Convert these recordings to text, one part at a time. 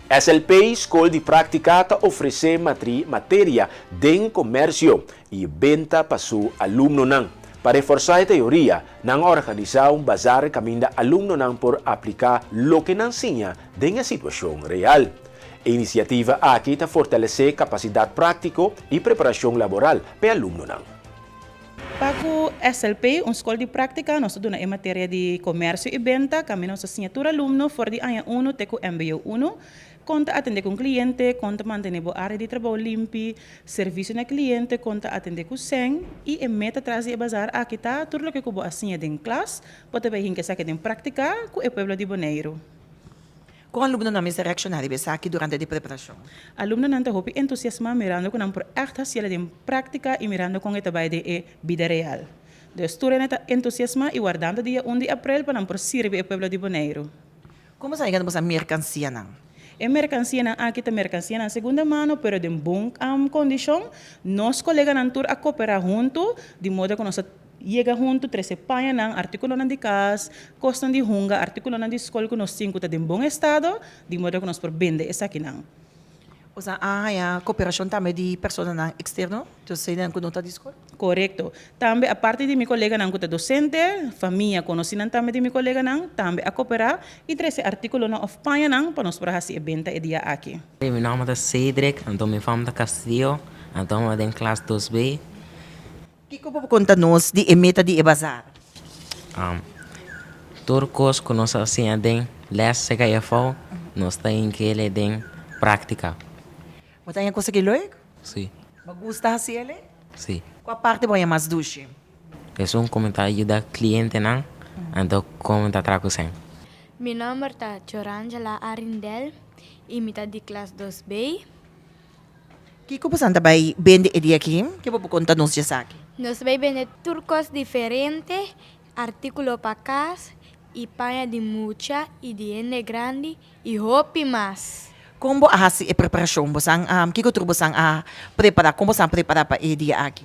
SLP, Skol di Práktika ta ofresé matri materia den komersio i benta pa su alumnonan. Pa reforsá e teoria, nan a organisá un bazar kaminda alumnonan por apliká loke nan siña den e situashon real. E inisiativa aki ta fortalesé kapasidat práktiko i preparashon laboral pa e alumnonan. Pa ku SLP, un skol di práktika, nos ta duna e materia di komersio i benta, kaminda nos ta siña tur alumno for di aña unu te ku mbo unu, kon ta atendé ku un kliente, kon ta mantené bo área di trabou limpi, servisio na kliente, kon ta atendé ku sèn i e meta tras di e bazar aki ta tur loke ku bo a siña den klas, bo ta bai hinka esaki den práktika ku e pueblo di Boneiru. Kon alumnonan mester reakshoná riba esaki durante di preparashon? Alumnonan ta hopi entusiasmá mirando ku nan por ègt hasiel den práktika i mirando kon e ta bai den e bida real. Dus tur hende ta entusiasmá i wardando dia un di aprel pa nan por sirbi e pueblo di Boneiru. Kon boso a yega na boso merkansianan? E merkansianan aki ta merkansianan segunda mano pero den bon kondishon. Nos koleganan tur a koperá huntu di moda ku nos ta Yega huntu, trese pañanan, artíkulonan di kas, kosnan di hunga, artíkulonan di skol ku nos tin ku ta den bon estado, di moda ku nos por bende esakinan. Boso a haña koperashon tambe di personanan eksterno, dosentenan ku no ta di skol? Korekto. Tambe aparte di mi koleganan ku ta dosente, famia, konosinan tambe di mi koleganan tambe a koperá i trese artíkulonan òf pañanan pa nos por a hasi e benta e dia aki. Mi nòmber ta Cedric, anto mi fam ta Castillo, anto mi ta den klas dos B. Kiko bo por konta nos di e meta di e bazar? Tur kos ku nos a siña den lès serka EFO, nos ta hink'el den práktika. Bo ta haña kos aki leuk? Sí. Bo gusta hasi el? Sí. Kua parti bo haña mas dushi? Esun ku mi ta yuda klientenan, anto ku mi ta traha ku sèn. Mi nòmber ta Chorangela Arindel i mi ta di klas dos B. Kiko bosan ta bai bende e dia aki? Ke bo por konta nos di esaki? Nos ta bai bende tur kos diferente, artíkulo pa kas i paña di mucha i di hende grandi i hopi mas. Kon bo a hasi e preparashon? Bosan a, kiko tur bosan a prepará? Kon bosan a prepará pa e dia aki?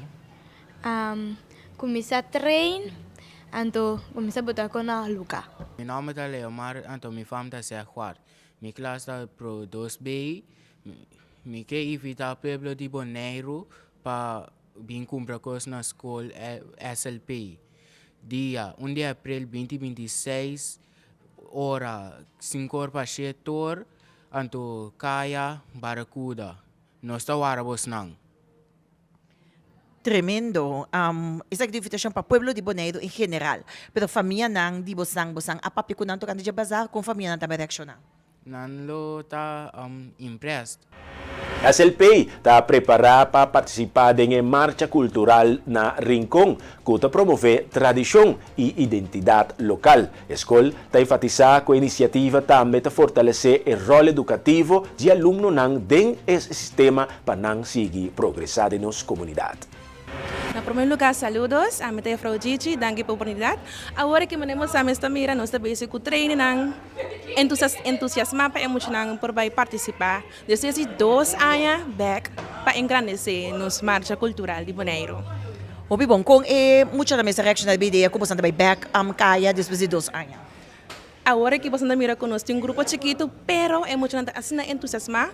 Kuminsá train, anto kuminsá bota kon na luga. Mi nòmber ta Leomar anto mi fam ta Segwar. Mi klas ta pro dos B. Mi ke invitá pueblo di Boneiru pa bin kumpra kos na skol SLP. Dia un di aprel binti 26 ora sinku or pa shet or anto Kaya Barakuda. Nos ta wara bosnan. Tremendo. Esaki ta invitashon pa pueblo di Boneiru en general. Pero famianan di bosnan, bosnan a papia ku nan tokante dje bazar, kon famianan ta bai reakshoná? Nan lo ta impressed. SLP ta prepará pa partisipá den e Marcha Kultural na Rincon, ku ta promové tradishon i identidat lokal. E skol ta enfatisá ku e inisiativa tambe ta fortalesé e ròl edukativo di alumnonan den e sistema pa nan sigui progresá den nos komunidat. Na promé lugá saludos, ami ta Juffrouw Gigi, danki pa oportunidat. Awor aki manera sa mes ta mira nos ta bezig ku trainingnan entusiasmá pa e muchanan por bai partisipá despues di dos aña bèk pa engrandesé nos marcha kultural di Boneiru. Hopi bon, kon e muchanan mester reakshoná riba e idea ku boso ta bai bèk kaya despues di dos aña? Awor aki boso ta mira ku nos tin un grupo chikitu pero e muchanan ta asina entusiasmá.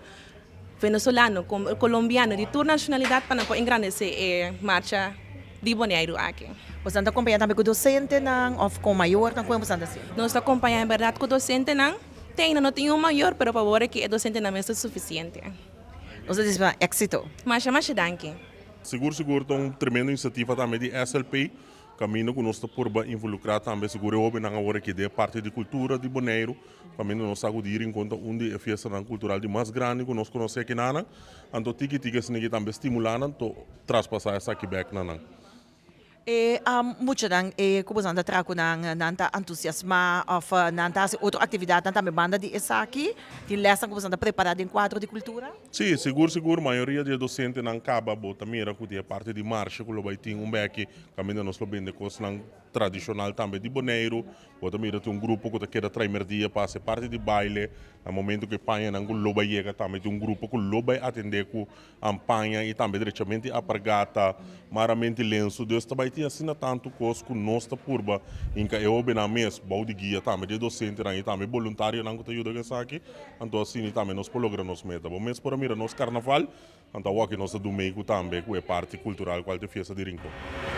Venezolano, Colombiano, di tur nacionalidad pa nan por engrandece e marcha di Boneiru aki. Boso ta acompaña tambe cu docentenan of con mayornan? Con boso ta haci? Nos ta acompaña en berdad cu docentenan. Te ainda no tin un mayor, pero pa awor aki e docentenan mes ta suficiente. Nos ta desea exito. Masha masha danki. Sigur sigur ta un tremendo iniciativa tambe di SLP. Kaminda ku nos ta purba involukrá tambe sigur e hóbennan awor aki den e parti di kultura di Boneiru. Kaminda nos sa ku di Rincon ta un di e fiestanan kultural di mas grandi ku nos konosé akinanan. Anto tiki tiki esaki tambe stimulá nan to traspasá esaki bèk na nan. E muchanan e ku boso ta traha ku nan, nan ta entusiasmá òf nan ta hasi otro aktividatnan tambe banda di esaki? Tin lèsnan ku boso ta prepará den kuadro di kultura? Sí, sigur sigur mayoria di e dosentenan kaba bo ta mira ku di e parti di marshe ku lo bai tin un beki kaminda nos lo bende kosnan. tradishonal tambe di Boneiru. Bo ta mira tin un grupo ku ta keda trai merdia pa hasi parti di baile. Na momento ku e pañanan ku lo bai yega tambe tin un grupo ku lo bai atendé ku paña i tambe drechamente di apargata, maramente lensu. Dus ta bai tin asina tantu kos ku nos ta purba hinka e hóbennan mes bou di guia tambe di e dosentenan i tambe boluntarionan ku ta yuda ku esaki. Anto asina tambe nos por logra nos meta. Bo mes por a mira nos karnaval. Anto awor aki nos ta dumei ku tambe ku e parti kultural kual ta e fiesta di Rincon.